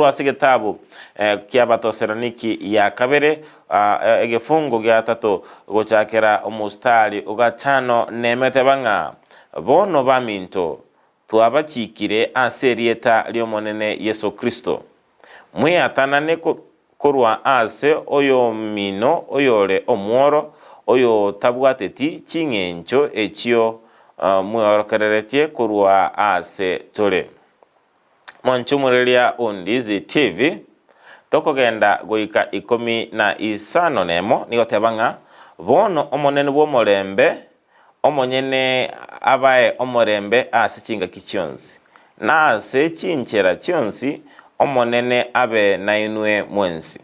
Korwa ase egetabu ki'Abatoseraniki ya kabere, egefungo gia gatato gochakera omostari o gatano nemo eteba ng'a, Bono baminto, twabachikire ase erieta ri'Omonene Yeso Kristo, mweatanane korwa ase oyomino oyore omworo, oyotabwateti ching'encho echio mweorokereretie korwa ase tore. Monchumureria o Ndizi TV, tokogenda goika ikomi na isano nemo, nigo teba ng'a, Bono Omonene bw'omorembe, omonyene abae omorembe ase chingaki chionsi, na ase chinchera chionsi, Omonene abe nainwe mwensi.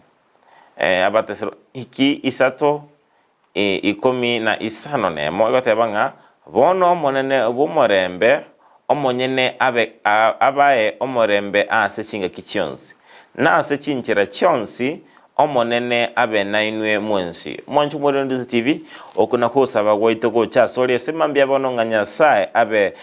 Abatesaloniki isato 15 egoteba ng'a, Bono Omonene bw'omorembe, omonyene abe abae omorembe ase chingaki chionsi, na ase chinchera chionsi, Omonene abe nainwe mwensi. Mwanche omorero Ndisi TV, oko nakwo ogosaba gwaito gocha asore ase mambia bono ng'a Nyasae abe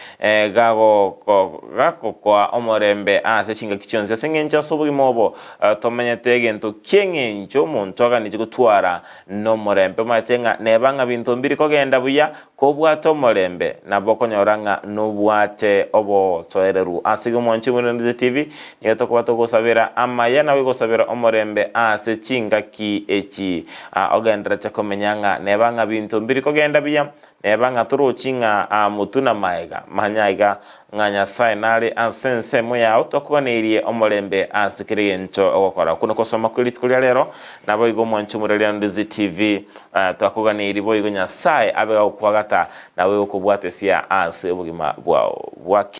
gagokoa omorembe ase chingaki chionsi ase eng'encho ase obogima obo tomenyete egento ki'eng'encho omonto aganetie gotwara Nomorembe. Omanyete ng'a neba ng'a binto mbiri kogenda buya, kobwate omorembe, nabo okonyora ng'a nobwate obotoereru. Ase igo mwanche Omorembe TV, nigo tokoba togosabera amaya na gosabera omorembe ase chingaki echi. Ogendererete komenya ng'a neba ng'a binto mbiri kogenda buya, Neba ng'a torochi ng'a aa motwe na maega, manya iga ng'a Nyasae nare ase ensemo yao, twakoganeirie omorembe ase kera egento ogokora. Okwo nokosoma kwe rituko ria rero, naboigo omwanche omoreri Ndizi TV, twakoganeirie boigo Nyasae abe gagokwagata naboigo kobwatesia ase obogima bwao bwa.